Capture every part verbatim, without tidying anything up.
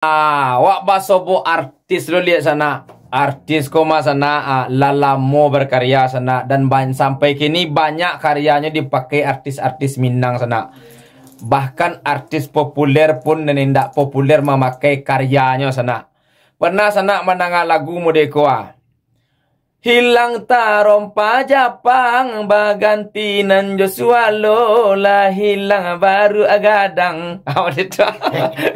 Ah, awak basobok artis lo liek sanak. Artis ko mah sanak, ah, lah lamo berkarya sanak, dan ban-, sampai kini banyak karyanyo dipakai artis-artis Minang sanak. Bahkan artis populer pun nan indak populer mamakai karyanyo sanak. Pernah sanak mandanga lagu mode ko ah? Hilang tarompa Japang, baganti nan jo sualo, lah hilang baru agadang. Ah, mode tu.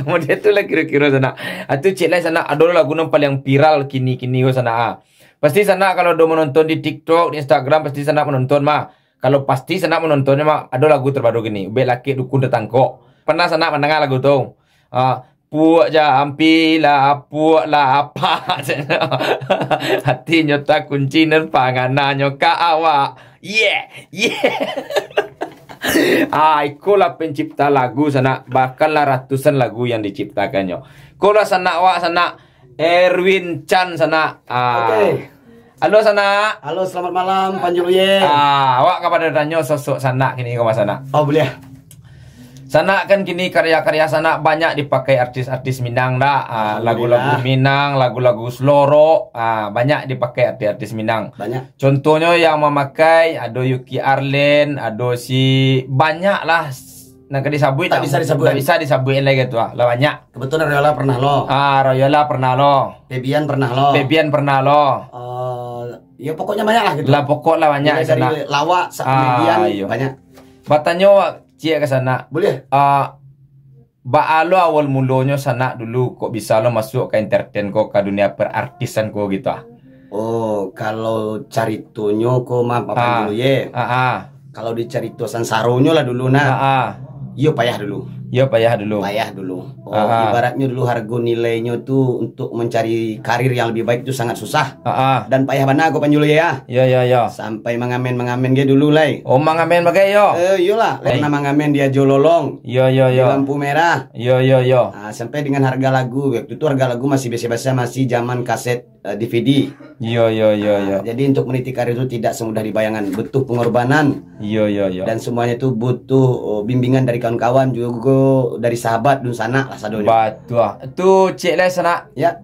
Mode tu lah kiro-kiro sanak. Ah, tu cek lai sanak, ado lagu nan paling viral kini-kini ko sanak ah. Pasti sanak kalau do menonton di TikTok, di Instagram, pasti sanak menonton mah. Kalau pasti sanak menonton mah, ado lagu terbaru kini, Ubek Lakek Dukun Tetangkok. Pernah sanak mandanga lagu tu? Ah, puak jampi lah, puak lapak. Hatinyo takunci nan pangananyo ka awak. Yeah, yeah. Ah, iko lah pencipta lagu sanak, bahkan lah ratusan lagu yang diciptakannyo. Ko lah sanak awak sanak, Erwin Chan sanak. Ah. Oke. Halo sanak. Halo, selamat malam, Panjul Uye. Ah, awak kapado tanyo sosok sanak kini ko mah sanak. Oh, boleh. Sanak kan kini karya-karya sanak banyak dipakai artis-artis Minang dah. Ah, lagu-lagu Alhamdulillah. Minang, lagu-lagu selorok, ah, banyak dipakai artis-artis Minang. Banyak. Contohnyo yang mamakai ado Yuki Arlen, ado si banyak lah. Nan ka disabuik tak bisa disabuik. Tak bisa disabuik lai gitu ah. Lah banyak. Kebetulan Royola pernah lo. Ah, Royola pernah lo. Febian pernah lo. Febian pernah lo. Eh, ya pokoknya banyak lah gitu. Lah pokok lah banyak. Mulai dari sanak. Lawak, sa-, ah, Febian, iyo. Banyak. Batanyo wak ciek ka sanak. Boleh. Ah, baa lo awal mulonyo sanak dulu kok bisa lo masuk ka entertain ko, ka dunia perartisan ko gitu ah? Oh, kalau caritonyo ko mah, Papan, ah, dulu ye. Ah, ah. Kalau dicarito sansaronyo lah dulu nah. Ah, ah. Iyo payah dulu. Iyo payah dulu. Payah dulu. Oh, ah, ah. Ibaratnyo dulu hargo nilainyo tu untuk mencari karir yang lebih baik tu sangat susah. Ah, ah. Dan payah bana ko Panjul ye ya. Yo, yo, yo. Sampai mangamen-mangamen ge dulu lai. Oh, mangamen bagai yo? Eh, iyolah, lai. Pernah mangamen di Ajo Lolong. Yo, yo, yo. Di lampu merah. Yo, yo, yo. Ah, sampai dengan harga lagu. Waktu tu harga lagu masih biasa-biasa, masih zaman kaset, eh, D V D. Yo, yo, yo, ah, yo. Jadi untuk meniti karir itu tidak semudah dibayangkan. Butuh pengorbanan. Yo, yo, yo. Dan semuanya itu butuh, oh, bimbingan dari kawan-kawan, juga dari sahabat, dunsanak lah sadonyo. Batua. Tu cek lai sanak. Ya.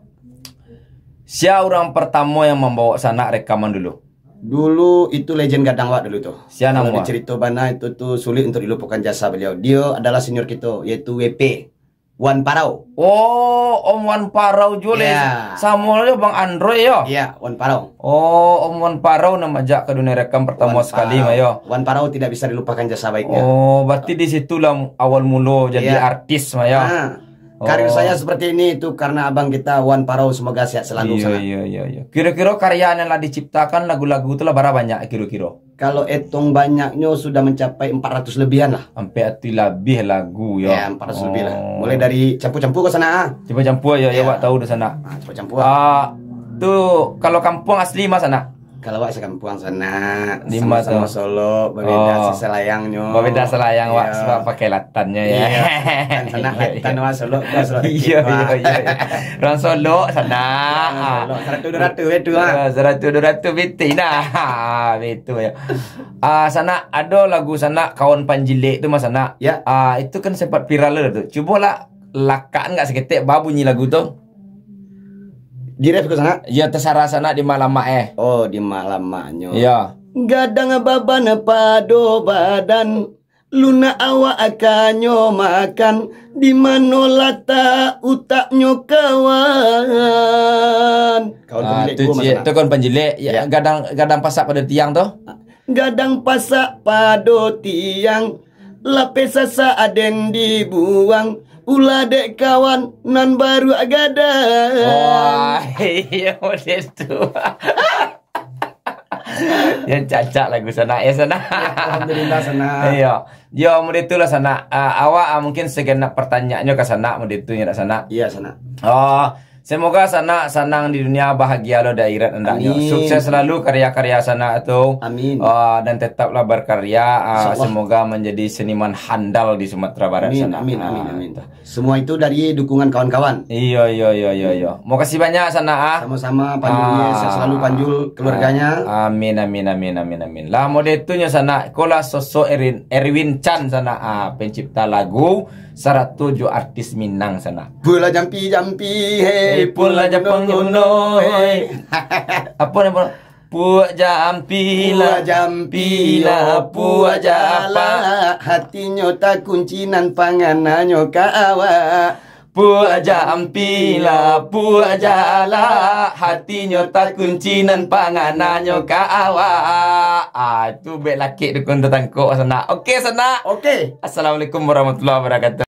Sia urang pertamo yang mambawa sanak rekaman dulu? Dulu itu legend gadang wak dulu tu. Sia namo? Kalau dicerito bana itu tu sulit untuk dilupakan jasa beliau. Dia adalah senior kita, yaitu W P, Wan Parau. Oh, Om Wan Parau juo le. Ya. Samo jo Bang Androy yo? Iya, Wan Parau. Oh, Om Wan Parau nan majak ka dunia rekam pertamo Wan sekali Parau. Mah yo. Wan Parau tidak bisa dilupakan jasa baiknya. Oh, berarti di situlah awal mulo jadi, iya, artis mah yo. Ah. Karir, oh, saya seperti ini itu karena abang kita Wan Parau, semoga sehat selalu. Iya, sanak. Iya, iya, iya. Kiro-kiro karya yang lah diciptakan lagu-lagu tu lah bara banyak kiro-kiro? Kalau etong banyaknyo sudah mencapai empat ratus lebihan lah. Sampai ati labih lagu yo. Ya, empat ratus lebih lah. Oh. Mulai dari campur-campur ka sanak ah. Campur-campur yo, yo, ya. Wak tahu di sanak. Ah, campur-campur. Ah, tu kalau kampuang asli mah sanak? Kalau wak sakampuang sanak, di ma tu? Samo-samo Solok, babeda, oh, si salayangnyo. Babeda salayang, wak, iya, sebab pakai latannyo, ya. Iya, kan sanak, iya, iya, latan wak Solok, wak Solok. Iya, dikit, iya, wak. Iya, iya. Urang Solok sanak. Urang Solok, saratuih duo ratuih, itu, ah. Ah, saratuih duo ratuih, betul nah. Betul, ya. Ah, sanak, ado lagu sanak, Kawan Panjilek tu, mah, sanak. Ya. Ah, itu kan sempat viral tu. Cubolah, lakan nggak saketek, ba bunyi lagu tu? Di ref ko sanak? Ya, terserah sanak di malamak, eh. Oh, di malamaknyo. Ya. Gadang baban pado badan, lunak awak akanyo makan, di mano latak utaknyo kawan? Kawan, ah, Panjilek tu, Mas, ciek, sanak. Tu Kawan Panjilek, ya, ya. Gadang, gadang pasak pado tiang tu. Gadang pasak pado tiang, lapeh sasak aden dibuang, ulah dek kawan nan baruak gadang. Wah, iya, model tu. Ya, cacak lagu sanak, ya, sanak. Ya, alhamdulillah, sanak. Iya. Yo, model tu lah, sanak. Ah, awak, ah, mungkin segenap pertanyaannyo ka sanak, model tu, ya, nak, sanak? Iya, sanak. Oh, semoga sanak sanang di dunia, bahagia lo di akhirat andaknyo. Amin. Sukses selalu karya-karya sanak tu. Amin. Ah, dan tetaplah berkarya. Ah, insyaallah. Semoga menjadi seniman handal di Sumatera Barat sanak. Amin, amin, amin, ah, amin. Semua itu dari dukungan kawan-kawan. Iyo, iyo, iyo, iyo, iyo. Makasih banyak sanak, ah. Sama-sama, Panjul, ah, sehat selalu, Panjul, keluarganya. Amin, amin, amin, amin, amin. Lah, model tu nyo sanak, ko lah sosok Erwin, Erwin Chan sanak, ah, pencipta lagu. sarato jo artis Minang sanak. Pulo jampi-jampi, hei, pulo jampi-jampi, hei. Apo namo? Puak jampi lah, puak jampi lah, puak jala, hatinyo takunci nan pangananyo ka awak. Puak jampi lah, puak jala, hatinyo takunci nan pangananyo ka awak. Ah, itu bek lakek dukun tatangkok sanak. Oke, sanak. Oke. Assalamualaikum warahmatullahi wabarakatuh.